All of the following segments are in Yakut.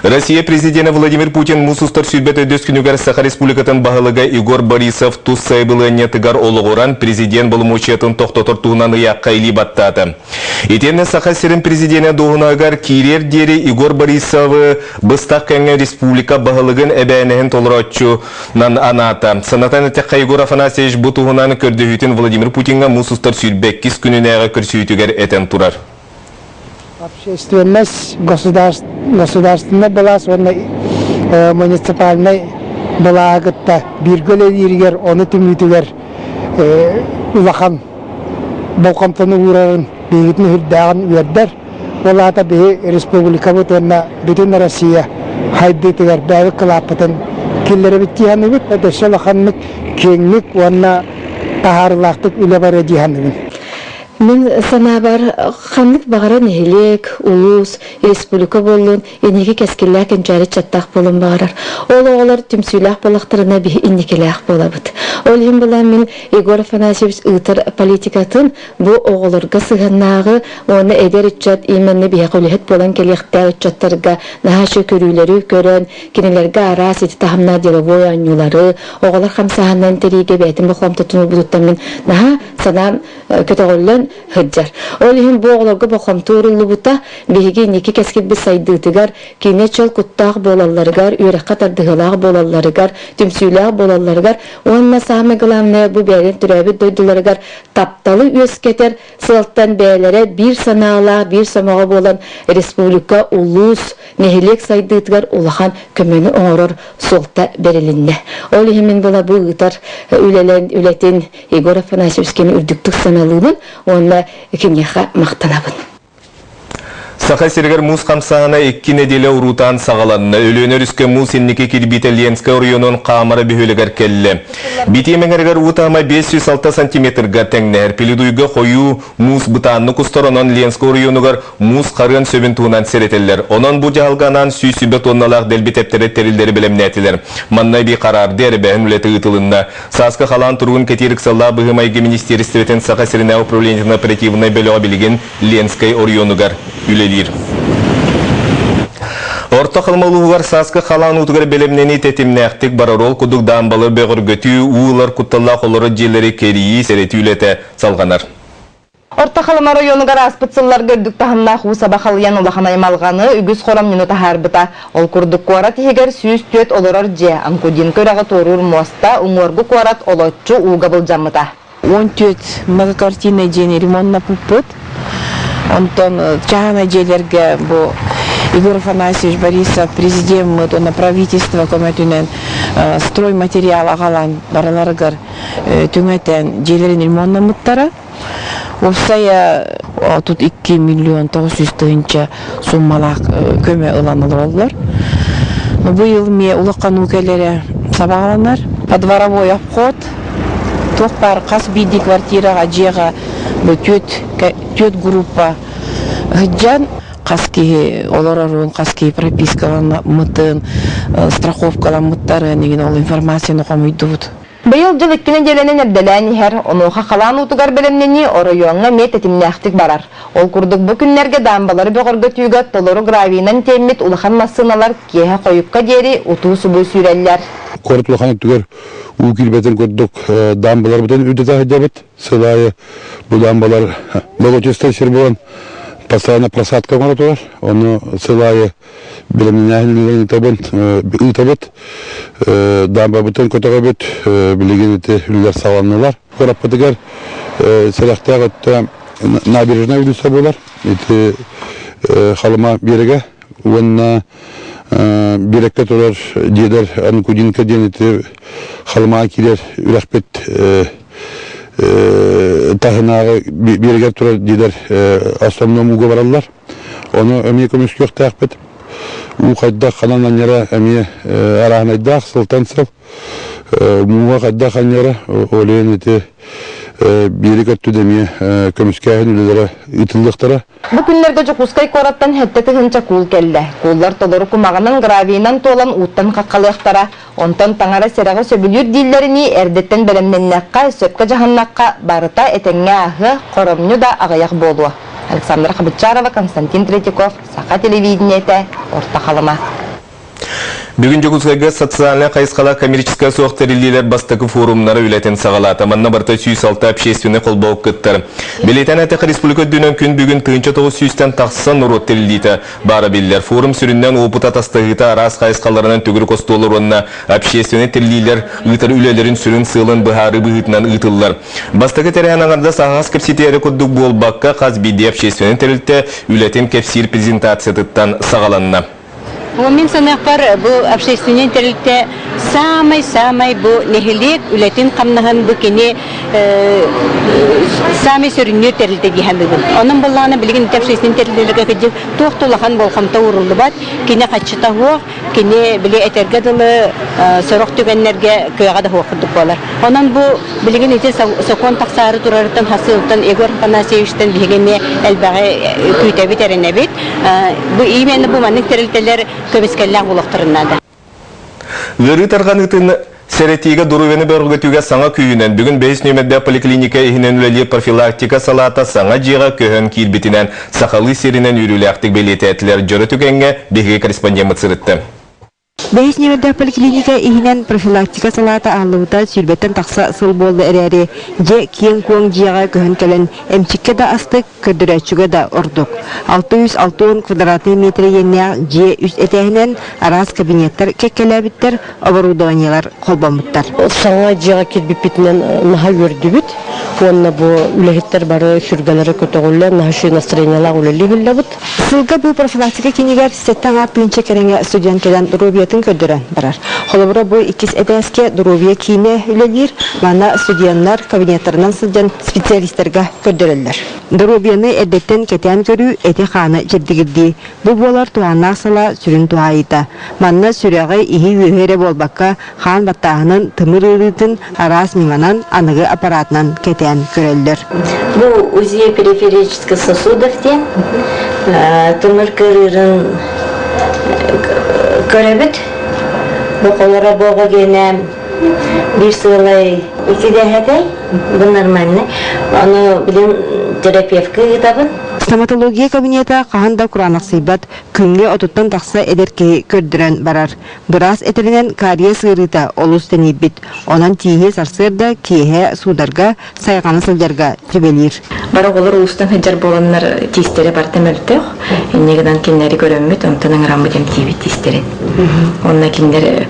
Россия президенэ Владимир Путин муус устар 24 күнүгэр Саха Республикатын баһылыга Егор Борисов тус сайабылыанньатыгар олоҕуран президент боломуочуйатын тохтотор туһунан ыйаахха илии баттаата. Итиэннэ Саха сирин президенэ дуоһунаһыгар киириэр диэри Егор Борисовы быстах кэмҥэ республика баһылыгын эбээнэһин толорооччунан анаата. Санатан эттэххэ, Егор Афанасьевич бу туһунан көрдөһүүтүн Владимир Путиҥҥа муус устар 22 күнүнээҕи көрсүһүүтүгэр этэн турар. Общественность, государственнай былаас уонна муниципальнай былааһы кытта бииргэ үлэлииригэр, ону түмүүтүгэр улахан болҕомтону уурарын биһигитин сүрдээҕин үөрдэр. Ол аата биһи республикабыт уонна бүтүн Россия хайдыытыгар бэйэбит кылааппытын киллэрэбит дии саныыбыт. Өссө улаханнык, киэҥник уонна таһаарыылаахтык үлэ барыа дии саныыбын. Мин санаабар, ханнык баҕара нэһилиэк, улуус, республика буоллун, инники кэскиллээх кэнчээри ыччаттаах буолуон баҕарар. Ол оҕолор түмсүүлээх буоллахтарына биһи инникилээх буолабыт. Ол иһин буолан мин Егор Афанасьевич ыытар политикатын бу оҕолорго сыһыаннааҕы уонна эдэр ыччат именно биһиэхэ үлэһит буолан кэлиэхтээх ыччаттарга наһаа үчүгэй көрүүлэри көрөн, кинилэргэ араас ити таһымнаах деловой оонньуулары, оҕолор хамсааһыннарын тэрийиигэ бэйэтин болҕомтотун уурбутуттан мин наһаа санаам көтөҕүллэн сылдьар. Ол иһин бу оҕолорго болҕомто ууруллубута биһиги инники кэскилбит сайдыытыгар, киинэ чөл куттаах буолалларыгар, үөрэххэ тардыһыылаах буолалларыгар, түмсүүлээх буолалларыгар уонна самое главное бу бэйэлэрин төрөөбүт дойдуларыгар тапталы үөскэтэр сыалтан бэйэлэрэ биир санаалаах, биир сомоҕо буолан республика, улуус, нэһилиэк сайдыытыгар улахан көмөнү оҥорор суолта бэрилиннэ. Ол иһин мин була бу ыытар үлэлэн үлэтин Егор Афанасьевичкины үрдүктүк саналыыбын уонна киниэхэ махтанабын. Саха сиригэр муус хамсааһына икки нэдиэлэ уруутаан саҕаланна. Өлүөнэ өрүскэ муус инники кирбиитэ Ленскэй оройуонун Хаамара бөһүөлэгэр кэллэ. Битии мэҥэригэр уу таһыма 506 сантиметрга тэҥнэһэр. Пеледуйга хойуу муус бытааннык устар, онон Ленскэй оройуонугар муус харыан сөбүн туһунан сэрэтэллэр. Онон бу дьаһалга анаан 120 тонналаах дэлби тэптэрэр тэриллэри бэлэмнээтилэр. Манна эбии хараардыы эрбээһин үлэтэ ыытылынна. Сааскы халаан туругун кэтиир ыксаллаах быһыы-майгы министиэристибэтин Саха сиринээҕи управлениетын оперативнай бөлөҕө билигин Ленскэй оройуонугар үлэлиир. Орто Халыма улууһугар сааскы халаан уутугар бэлэмнэнии тэтимнээхтик барар. Ол курдук даамбалы бөҕөргөтүү, уу ылар кутталлаах олорор дьиэлэри кэрийии, сэрэтии үлэтэ салҕанар. Орто Халыма оройуонугар ааспыт сылларга үрдүк таһымнаах уу саба халыйан улахан аймалҕаны, үгүс хоромньуну таһаарбыта. Ол курдук куорат иһигэр 104 олорор дьиэ, Анкудинка үрэҕи туоруур муоста, уҥуоргу куорат олоччу ууга былдьаммыта. 14 многоквартирнай дьиэни ремоннаппыппыт. Онтон чааһынай дьиэлэргэ бу Егор Афанасьевич Борисов президеммыт уонна правительство көмөтүнэн стройматериал аҕалан барыларыгар түҥэтэн дьиэлэрин ремоннаммыттара. Уопсайа 32 миллион 900 тыһыынча суммалаах көмө ылан олороллор. Быйыл эмиэ улахан уу кэлэрэ сабаҕаланар. Подворовой обход туох баар хас биирдии квартираҕа, дьиэҕэ бу түөрт группа сылдьан хас киһи олорорун, хас киһи пропискаламмытын, страховкаламмыттарын игин ол информацияны хомуйдубут. Быйыл дьыл икки нэдиэлэнэн эрдэлээн иһэр, онуоха халаан уутугар бэлэмнэнии оройуоҥҥа эмиэ тэтимнээхтик барар. Ол курдук бу күннэргэ даамбалары бөҕөргөтүүгэ толору гравийынан тиэммит улахан массыыналар киэһэ хойукка диэри утуу-субуу сүүрэллэр. Куорат улахан өттүгэр уу киирбэтин курдук даамбаларбытын үрдэтэ сылдьабыт. Сыл аайы бу даамбалар болотистай сир буолан постоянно просадка оҥоро турар. Ону сыл аайы бэлэмнэнээһин ыытабыт, даамбабытын көтөҕөбүт, билигин ити үлэлэр саҕаланнылар. Куораппытыгар сэрэхтээх өттө набережная улица буолар. Ити Халыма биэрэгэ уонна биэрэккэ турар дьиэлэр Анкудинка диэн ити Халымаҕа киирэр үрэхпит таһынааҕы биэрэгэр турар дьиэлэр основном ууга бараллар. Ону эмиэ көмүскүөхтээхпит. Уу хайдах ханан анньара эмиэ арааһынайдаах сылтан сыл. Мууга хайдах анньара ол иһин ити биэри көттүд эмиэ көмүскээһин үлэлэрэ ыытыллыахтара. Бу күннэргэ Дьокуускай куораттан 7000 куул кэллэ. Кууллар толору кумаҕынан, гравийынан туолан ууттан хаххалыахтара. Онтон таҥара сэрэҕи сөбүлүүр дииллэринии, эрдэттэн бэлэмнэннэххэ, сөпкө дьаһаннахха, барыта этэҥҥэ ааһыа, хоромньу да аҕыйах буолуо. Александра Хабычарова, Константин Третьяков, Саха телевидениетэ, Орто Халыма. Бүгүн Дьокуускайга социальнай хайысхалаах коммерческай суох тэриллиилэр бастакы форумнара үлэтин саҕалаата. Манна барыта 106 общественнай холбоһук кыттар. Бэлиэтээн этэх республика үрдүнэн күн бүгүн 1900-тэн тахса норуот тэриллиитэ баара биллэр. Форум сүрүннээн уопут атастаһыыта араас хайысхаларынан төгүрүк остуоллар уонна общественнай тэриллиилэр ыытар үлэлэрин сүрүн сыалын быһаарыы быһыытынан ыытыллар. Бастакы тэрээһин аҥардас аһаҕас кэпсэтии эрэ курдук буолбакка, хас биирдии общественнай тэрилтэ үлэтин кэпсиир презентациятыттан саҕаланна. Бу мин саныахпар, бу общественнай тэрилтэ саамай-саамай бу нэһилиэк үлэтин-хамнаһын бу кини саамай сүрүннүүр тэрилтэ дии саныыбын. Онон буоллаҕына билигин ити общественнай тэрилтэлэргэ кырдьык туох да улахан болҕомто ууруллубат, кини хаччыта суох, кини били этэргэ дылы сорох түгэннэргэ кыаҕа да суох курдук буолар. Онон бу билигин ити сокуон тахсаары турарыттан хасыылтан Егор Афанасьевичтан биһиги эмиэ элбэҕи күүтэбит, эрэнэбит. Бу именно бу маннык тэрилтэлэр көмүскэллээх буолуохтарын наада. Ыарыы тарҕаныытын сэрэтиигэ доруобуйаны бөҕөргөтүүгэ саҥа күүһүнэн бүгүн бэһис нүөмэрдээх поликлиника иһинэн үлэлиир профилактика салаата саҥа дьиэҕэ көһөн киирбитинэн сахалыы сиэринэн үөрүүлээхтик бэлиэтээтилэр. Дьоро түгэҥҥэ биһиги корреспондеммыт сырытта. Бэһис нүөмэрдээх поликлиника иһинэн профилактика салаата аһыллыбыта сүүрбэттэн тахса сыл буолла эрээри, дьэ киэҥ-куоҥ дьиэҕэ көһөн кэлэн эмчиккэ да астык, көрдөрөөччүгэ да ордук. 660 квадратнай миэтэрэ иэннээх дьиэ үс этээһинэн араас кабинеттар кэккэлээбиттэр, оборудованиелар холбоммуттар. Саҥа дьиэҕэ киирбиппитинэн наһаа үөрдүбүт уонна бу үлэһиттэр бары сүргэлэрэ көтөҕүллэн, наһаа үчүгэй настроениелаах үлэлии иһиллэбит. Сылга бу профилактика киинигэр сэттэ аҥаар тыһыынча кэриҥэ студент кэлэн доруобуйатын көрдөрөн барар. Холобура, бу иккис этээскэ доруобуйа киинэ үлэлиир. Манна студеннар кабинеттарынан сылдьан специалистарга көрдөрөллөр. Доруобуйаны эрдэттэн кэтээн көрүү эти-хааны чэбдигирдии. Бу буолар туһааннаах салаа сүрүн туһаайыыта. Манна сүрэҕи, иһи-үөһү эрэ буолбакка, хаан баттааһынын, тымыр ыарыытын араас ньыманан, аныгы аппаратынан кэтээн көрөллөр. Бу УЗИ периферических сосудов диэн тымыр кырыырын көрөбүт. Бу холоро буоҕа гиэнэ биир сыалай ити дэһэтэй, бу нормальный. Ону билин терапевтка ыытабын. Стоматология кабинета хаһан да кураанахсыйбат, күҥҥэ отуттан тахса эдэр киһи көрдөрөн барар. Быраас этэринэн, кариес ыарыыта олус тэнийбит. Онон тииһи сарсыарда, киэһэ суударга, сайҕана сылдьарга сүбэлиир. Бары оҕолор уустан сылдьар буоланнар тиистэрэ барыта мөлтөх. Инньэ гынан кинилэри көрөммүт, онтон ыҥыраммыт эмтиибит тиистэрин. Онно кинилэр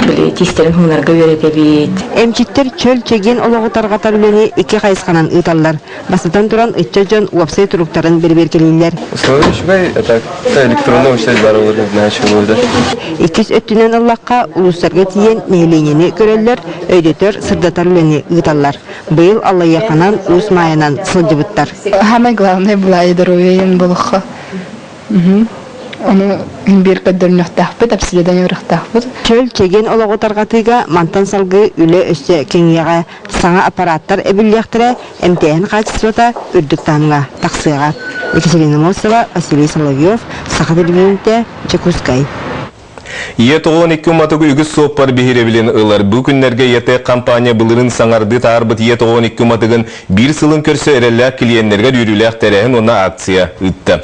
били тиистэрин уунарга үөрэтэбит. Эмчиттэр чөл чэгиэн олоҕу тарҕатар үлэни икки хайысханан ыыталлар. Бастатан туран, ыччат дьон уопсай туруктарын бэрэбиэркэлииллэр. Условия үчүгэй, это электронный связь бары начали Иккис өттүнэн ыллахха, улуустарга тиийэн нэһилиэнньэни көрөллөр, өйдөтөр, сырдатар үлэни ыыталлар. Быйыл Аллайыаханан, Уус Маайанан сылдьыбыттар. Самое главное была и здоровье болохо. Ону биир көрдөрүнүөхтээхпит, обследование барыахтаахпыт. Чөл чэгиэн олоҕу тарҕатыыга мантан салгыы үлэ өссө кэҥиэҕэ, саҥа аппараттар эбиллиэхтэрэ, эмтээһин хаачыстыбата үрдүк таһымҥа тахсыаҕа. Екатерина Мосова, Василий Соловьев, Саха телевидениетэ, Дьокуускай. Ийэ 92 уматыгы үгүс суоппар биһирэбилин ылар. Бу күннэргэ ЯТЭК компания былырыын саҥардыы таһаарбыт Ийэ 92 уматыгын биир сылын көрсө эрэллээх клиеннэригэр үөрүүлээх тэрээһин уонна акция ыытта.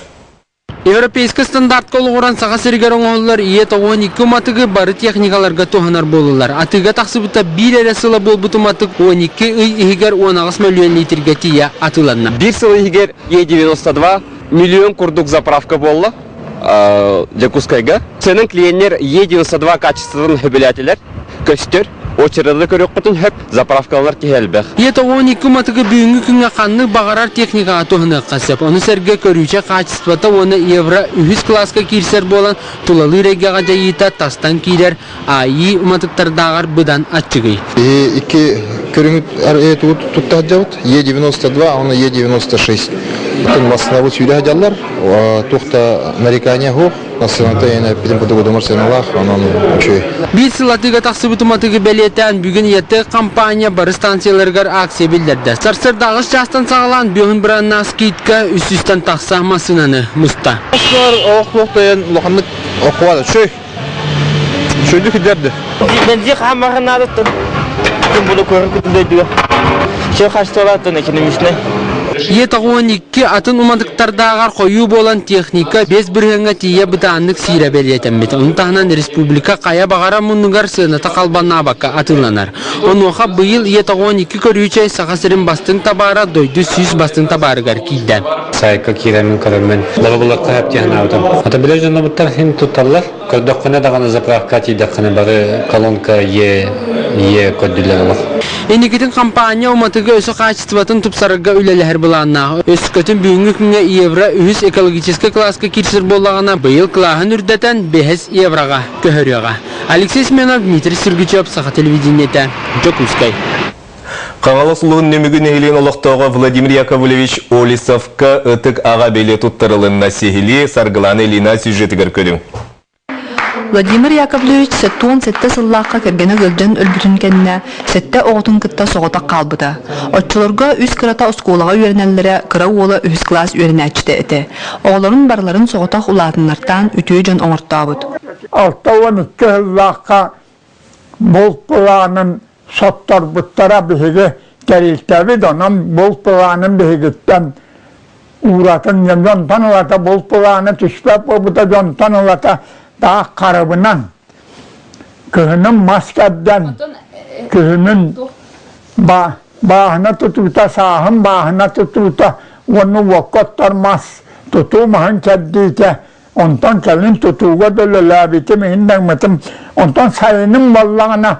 Европейскай стандартка олоҕуран Саха сиригэр оҥоһуллар Ийэ 92 уматыгы бары техникаларга туһанар буоллулар. Атыыга тахсыбыта биир эрэ сыла буолбут уматык 12 ый иһигэр 18 мөлүйүөн литргэ тиийэ атыыланна. Биир сыл иһигэр Е92 миллион курдук заправка буолла Дьокуускайга. Сенин клиеннер Е92 качествотын сөбүлээтилэр, көстөр. Очередны көрүөххүтүн сөп, заправкалар киһи элбэх. Е92 уматыгы бүгүҥҥү күҥҥэ ханнык баҕарар техникаҕа туһаныахха сөп. Ону сэргэ көрүүчэ хаачыстыбата уонна евро үһүс кылааска киирсэр буолан, тулалыыр эйгэҕэ дьайыыта тастан киирэр АИ уматыктардааҕар быдан аччыгый. Икки көрүҥү тутта сылдьабыт. Е92 уонна Е96. Массыынабыт сүүрэ сылдьаллар. Туох да нарекания суох. Массыыната эйиэнэ эппитин курдук удумар сыаналаах, онон үчүгэй. Биир сыл атыыга тахсыбыт уматыгы бэлиэтээн, бүгүн ЯТЭК компания бары станцияларыгар акция биллэрдэ. Сарсыарда аҕыс чаастан саҕалаан бүөһүн бырааннаах скидка үс сүүстэн тахса массыынаны муста. Олох суох тойон улаханнык окуа үчүгэй. Үчүгэйдик киллэрди. Бензин хааммаха наадаттан. Ким буду көрөр күтүн дойдуга. Все хаачыстыбалааттан экономичнай. Е-92 атын уматыктардааҕар хойуу буолан техника 5 бырыһыаҥҥа тиийэ бытааннык сиирэ бэлиэтэммит. Ону таһынан республика хайа баҕара муннугар сыаната халбаннаабакка атыыланар. Онуоха быйыл Е-92 көрүүчэй Саха сирин бастыҥ табаара дойду 100 бастыҥ табаарыгар киирдэ. Сайка киирэммин көрөммүн лабабыларга хөп диэн аабытым. Ата билэр дьоннобуттар хин тутталлар. Көрдөххүнэ даҕаны заправка тиийдэххинэ бары колонка Е, Е көрдүлэр олох. Инникитин хампаанньа уматыгы өссө хаачыстыбатын тупсарарга үлэлэһэр былааннаах. Өскөтүн бүгүҥҥү күҥҥэ евро үһүс экологическай кылааска киирсэр буоллаҕына, быйыл кылааһын үрдэтэн 5 евроҕа көһөрүөҕэ. Алексей Семенов, Дмитрий Сергучев, Саха телевидениетэ, Дьокуускай. Хаҥалас улууһун Нөмүгү нэһилиэгин олохтооҕо Владимир Яковлевич Олесовка ытык аҕа бэлиэ туттарылынна сиһилии Саргылаана Ильина сюжетыгар көрүҥ. Владимир Яковлевич 77 сыллаахха кэргэнэ ыалдьан өлбүтүн кэннэ сэттэ оҕотун кытта соҕотох хаалбыта. Оччолорго үс кырата оскуолаҕа үөрэнэллэрэ, кыра уола үһүс кылаас үөрэнээччитэ этэ. Оҕолорун барыларын соҕотох улаатыннартаан үтүө дьон оҥортообут. 62 сыллаахха булт былаанын сотторбуттара биһиги тэрилтэбит, онон булт былаанын биһигиттэн ууратын дьонтон ылата булт былаана түспэт буолбута дьонтон ылата таах харабынан кыһынын мас кэрдэн күһүнүн бааһына тутуута сааһын бааһына тутуута уонна уокка оттор мас тутуу маһын кэрдиитэ Онтон кэлин тутууга да үлэлээбитим иһин даҥмытым. Онтон сайыным буоллаҕына,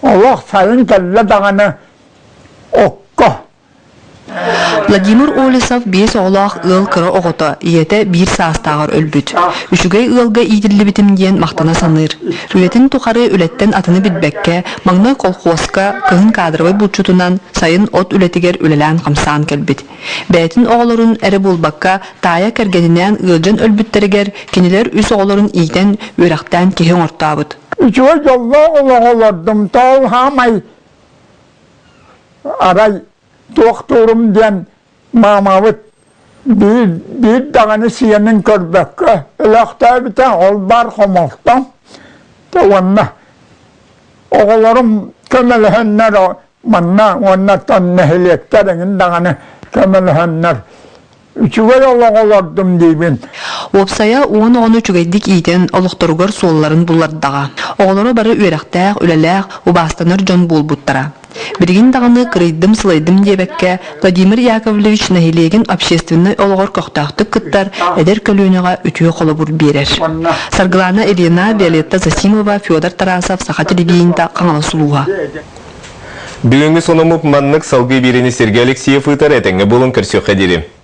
олох сайын кэллэ даҕаны окко. Владимир Олесов биэс оҕолоох ыал кыра оҕото, ийэтэ биир саастааҕар өлбүт. Үчүгэй ыалга иитиллибитим диэн махтана саныыр. Үлэтин тухары үлэттэн атыны билбэккэ, маҥнай колхуоска, кыһын кадровай булчутунан, сайын от үлэтигэр үлэлээн-хамсаан кэлбит. Бэйэтин оҕолорун эрэ буолбакка, таайа кэргэнинээн ыалдьан өлбүттэригэр кинилэр үс оҕолорун иитэн, үөрэхтээн киһи оҥортообут. Үчүгэй дьоллоох олох олордум, тоол хаамай арай туохтуурум диэн маамабыт биир, биир даҕаны сиэнин көрбөккө өлөөхтөөбүтэ, ол баар хомолтом. Уонна оҕолорум көмөлөһөннөр манна уонна оттон нэһилиэктэр эҥин даҕаны көмөлөһөннөр үчүгэй олох олордум диибин. Уопсайа уон оҕону үчүгэйдик иитэн, олохторугар суолларын буллардаҕа. Оҕолоро бары үөрэхтээх, үлэлээх, убаастанар дьон буолбуттара. Билигин даҕаны кырыйдым-сылайдым диэбэккэ, Владимир Яковлевич нэһилиэгин общественнай олоҕор көхтөөхтүк кыттар, эдэр көлүөнэҕэ үтүө холобур биэрэр. Саргылана Ильина, Виолетта Засимова, Федор Тарасов, Саха телевидениета, Хаҥалас улууһа. Бүгүҥҥү сонуммут маннык салгыы биэриини Сергей Алексеев ыытар этэҥҥэ буолун көрсүөххэ диэри.